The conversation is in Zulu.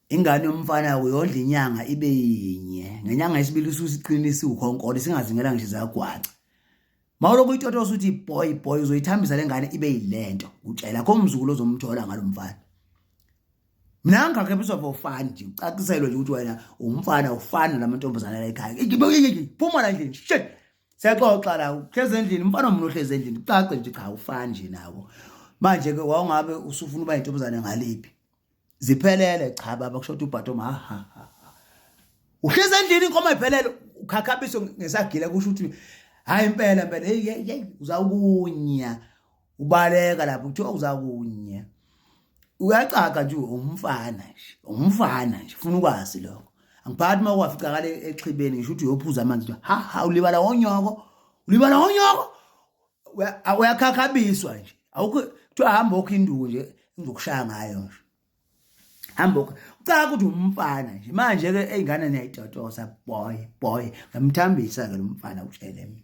Ingane yomfana uyondla inyanga ibe yinye. Ngenyanga yesibili ususiqinisa ukhonkolo singazingela ngisho zagwaca. Mawulokhu uyitotosa uthi boy boy uzoyithambisa lengane ibe yilento. Utshela kho umzukulu ozomthola ngalomfana. Mina ngikhakhebiswa for fun nje ucaciselwe nje ukuthi wena umfana ufana namantombazana la ekhaya. Phuma la endlini. Shit. Siyaxoxa la uhlezi endlini umfana omunye ohlezi endlini ucace nje cha ufani nje nawo. Manje ke wawungabe usufuna uba intombazane ngaliphi? Ziphelele cha baba kusho ukuthi ubhatom ha ha ha. Uhlezi endlini inkomo iphelele ukhakhabiso ngesagila kusho ukuthi hayi impela impela hey hey hey uzawukunya ubaleka lapho kuthiwa uzakunya. Uyacaca nje umfana nje umfana nje ufuna ukwazi lokho. Angiphathi uma waficakala exhibeni ngisho ukuthi uyophuza amanzi ha ha ulibala onyoko ulibala onyoko uyakhakhabiswa nje awukho kuthiwa hamba okho induku nje ngizokushaya ngayo nje hamba okho ucaka ukuthi umfana nje manje ke ey'ngane niyayitotosa boy boy ngamthambisa ke lo mfana utshele mina.